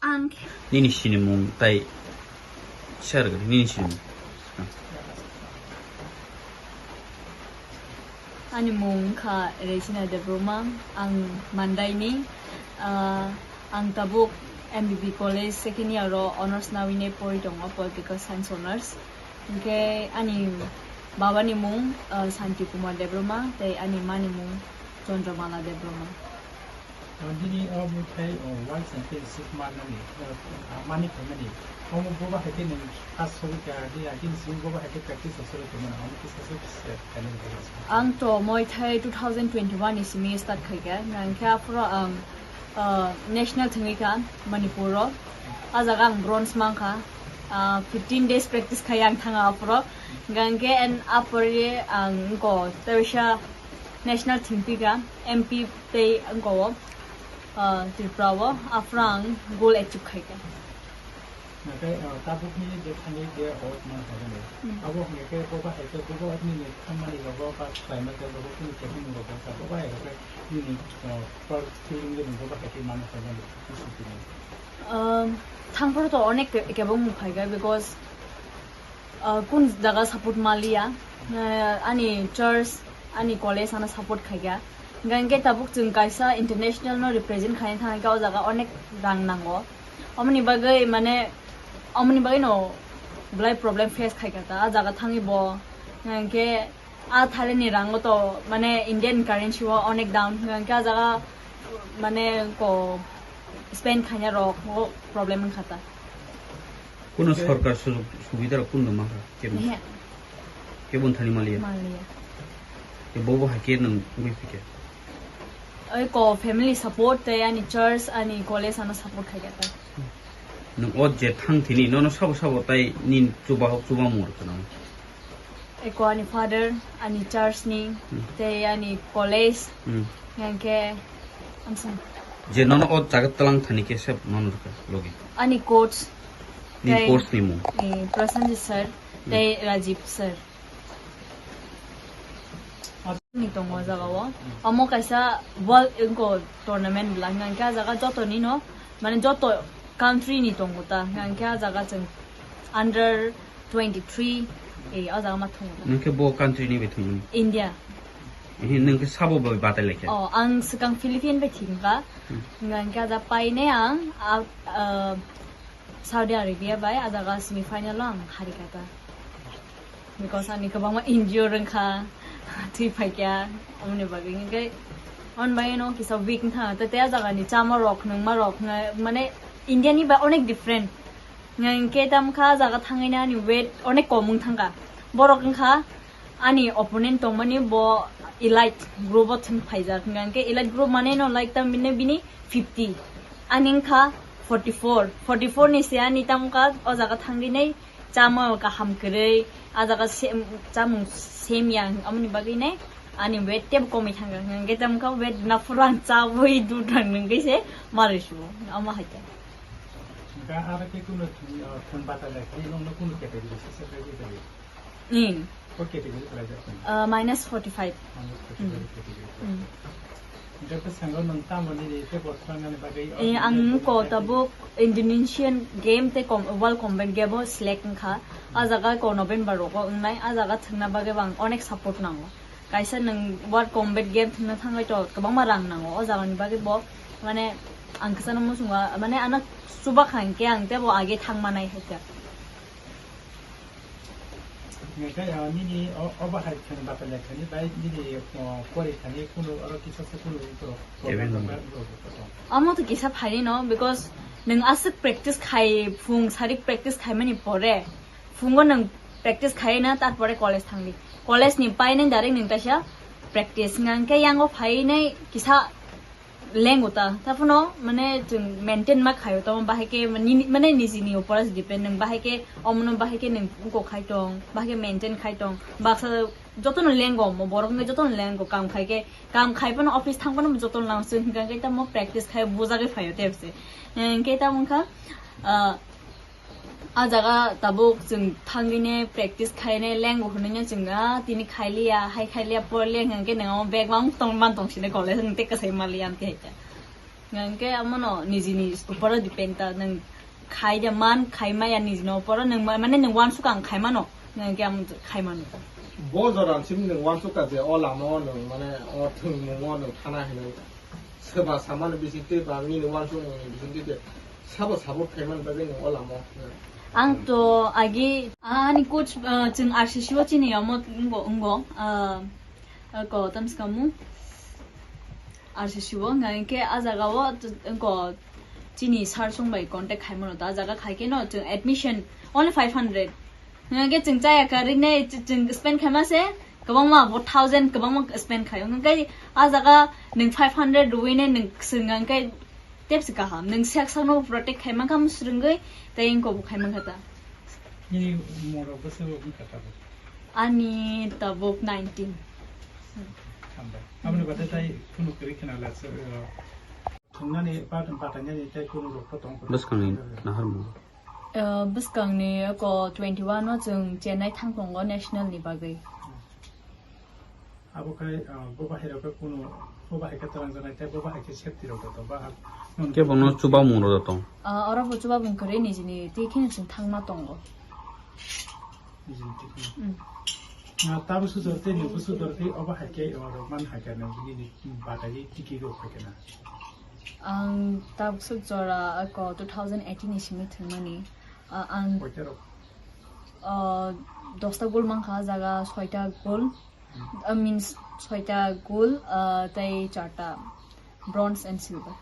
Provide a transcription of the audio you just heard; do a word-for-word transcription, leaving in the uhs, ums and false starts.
Ang nini sinimung tai share kari, nini sinimung. Ani mung kha Regina Debbarma, ang Mandaini, ah, ang tabuk M B B College second year o honours nawi ne pori tongo, political science honours. Hingke ani baba ni mung, ah, Santi Kumar Debbarma, tei ani ma ni mung Chandramala Debbarma. Bini o muthai o World Championship manani, ah, mani phaimani. Omo boba hai khe nwng first sori ka, di agini simi boba hai khe practice o sori tongmani, omo kisa se kisa khainai. Ang to Muay Thai two thousand twenty-one ni simi start khai kha. Hingke aphuru ang, ah, national thwngwi kha Manipur o. A jaga ang bronze mang kha. Ah, fifteen days practice khai ang thanga aphuru. Hingke and aphuru ang ko tawisa national thwngwi kha M P tei ang ko, ah, Tripura o. Aphuru ang goal achieve khai kha. Nakai, ah, tabukni je thani je award man hai ni. Hmm. Abo hingke boba hai khe boba nini thangmani logo ba khlaima khe logo kunu khe hwnwi logo sa boba hai khe nini, ah, first feeling je boba hai khe man hai ni. Um, thangphuru to onek ke-, kebong mung phai kha because, ah, kun jaga support maliya, ah, ani church, ani college ano support khai kha. Hingke tabuk chwng kaisa international no represent khaina thangkha, o jaga onek rang nango. Omoni bagwi mane, omoni bagwi no belai problem face khai kha ta, a jaga thangwi bo. Hingke a thani ni rango to mane Indian currency o onek down. Hingke a jaga mane ko spend khaina rok o problem wngkha ta. Kuno sorkar sujog subida rok kuno mankha? Kebo, kebo thani maliya. Maliya. Ke bobo hai ke nang ui pike. Oi ko family support tei ani church, ani college ano support khai kha ta. Nung o je thang thini nono sabo sabo tai nin chuba hok chuba mor kana. Eko ani father, ani church ni, hmm, tei ani college, hmm, hingke amsong. Je nono o jaga tlang thani ke sep nono rwkha logi. Ani coach, ni tei coach ni mung. Eh, Prasanjit sir, hmm, tei Rajiv sir. Ni tongo o jaga o. Amo kaisa world inko tournament bwla hingke a jaga joto ni no, mane joto country ni tongo ta, hingke a jaga chwng under twenty-three, eh, o jaga ma thwngmani. Nung khe bo country ni bai thwngmani? India. Ehe, nung khe sabo bai batai lai khe? Oh, ang swkang Philippine bai thwngkha. Hmm. Hingkha khe ada paine ang, ah, ah, Saudi Arabia bai, a jaga semi final o ang harikha ta. Because ani kwbangma injury wngkha, thwi phaikha, amoni bagwi hingkhe, amoni bagwi no kisa weak wngkha, tei, tei a jaga ni chama rok, nungma rok, mane India ni bai onek different. Hingke tamo kha jaga thangwi ani weight onek kom wng thangkha. Borok wngkha ani opponent tongmani bo elite group o thwng phaijak. Hingke elite group mane no like tam bini, bini fifty. Ani wngkha forty-four. Forty-four ni se ani tamo kha o jaga thangwi nei chama kaham kwrwi. A jaga se, chamung semya amoni bagwi nei ani weight tebo komwi thangkha. Hingke tamo kha weight na phuru ang chawi dudang nungkhe se marwi subo. Amo hai khe. Hingke aro khe kuno thun, ah, thun bata lai khe nongno kuno category se se khlai di khlai? Hmm. O category khlai jak thun? Ah, minus forty-five. Minus forty-five Hmm. category. Hmm. Hingke bwskango nwng tamo nini tei bo thwlangnani bagwi o Eh, ang ko tabuk Indonesian game tei com-, World Combat Game o select wngkha. A jaga ko November rogo wngnai. A jaga thwngna bagwi bo ang onek support nango. Kaisa nwng World Combat Game thwngna thangbai to kwbangma rang nango. O jagani bagwi bo, mane, ang kwchangma muchungo, mane, ano chuba kha hingke ang tebo age thangmanai hai khe. Ngai khe, ah, nini o, o bahai thani bata le thani bai nini, oh, pori thani kunu oro kisa se kunu oro Even problem number. Amo to kisa phaini no, because nwng aswk practice khai, phung sarik practice khaimani pore, phungo nwng practice khai na, tarpore college thangdi. College ni painai direct nwng kaisa practice hingkha hingke yango phainai kisa lengo ta. Taphano, mane, chwng maintain ma khaio, tamo bahai khe, mane, nini, mane, nijini upor se depend, nwng bahai khe, omono bahai khe nwng uko khai tong, bahai khe maintain khai tong, baksa jotono lengo, omo borok wngkhe jotono lengo, kam khai khe, kam khai phano, office thang phano jotono lango, chwng hingkha khe tamo practice khai bujagwi phaio tei se. Hingkhe tamo wngkha, ah, A jaga tabuk chwng thangwine practice khaine lengo hwnwi chwng, ah, tini khailiya, hai khailiya, porliya hwnkhe nwng omo bag mang tong man tong sine college nwng tei kwsai maliya amtwi hai khe. Hwnkhe amono nijini uporo depend ta, nwng khai de man, khai maya nijini uporo, nwng ma-, mane nwng wansuk ang khai mano, hwnkhe amo khai mano. Bo jora simi nwng wansuk ka je o lama o nwng mane o thwngmung o nwng thana hinwi. Soba samani bisingtwi ba nini wansukmung ni bisingtwi de sabo support khai mani bagwi nwng o lama o. Ang to agi ani coach, ah, chwng R C C o chini omo wngbo, wngbo, ah, ko tamsikamu. R C C o, hwnka hinkhe a jaga o, t-, wngko chini sir song bai contact khai mano, ta jaga khai khe no chwng admission only five hundred. Hwnka khe chwng chaya kwrwi nai ch-, chwng spend khai ma se kwbangma bo thousand kwbangma spend khai. Hwnka khe a jaga nwng five hundred rwui nai nwng swng hwnka khe tep se kaham. Nwng sak sak no protect khai mankha swrwngwi tei wngko bo khai mankha ta. Nini umor rok bwswk wngkha tabuk? Ani tabuk nineteen. Hambai. Aboni baade tai kunu kwrwi khna la, so, uh, thwngnani, pat-, patainani tai kunu rok pho tong kha. Bwskangni naharmung. Uh, bwskangni eko twenty-one o chwng Chennai thang tongo national ni bagwi. Abo khai, ah, bo bahai rok khe kunu, bo bahai khe twlang janai tei bo bahai khe safety rok da tong ba. Kebo no chubamung rok da tong. Ah, oro bo chubamung kwrwi nijini twi kheno chwng thangma tongo. Nijini twi kheno. Mm. Ah, tabuk sujor tei nungkuk sujor tei obo hai khe, ah, rok man hai khe nang bini ni batai tiki rok hai khe na. Ang tabuk suk jora ako two thousand eighteen ni simi thwngmani. Ah, ang, koita rok? Ah, dosta gold mankha, jaga soita gold. Uh, means soita gold, uh, tei charta bronze and silver.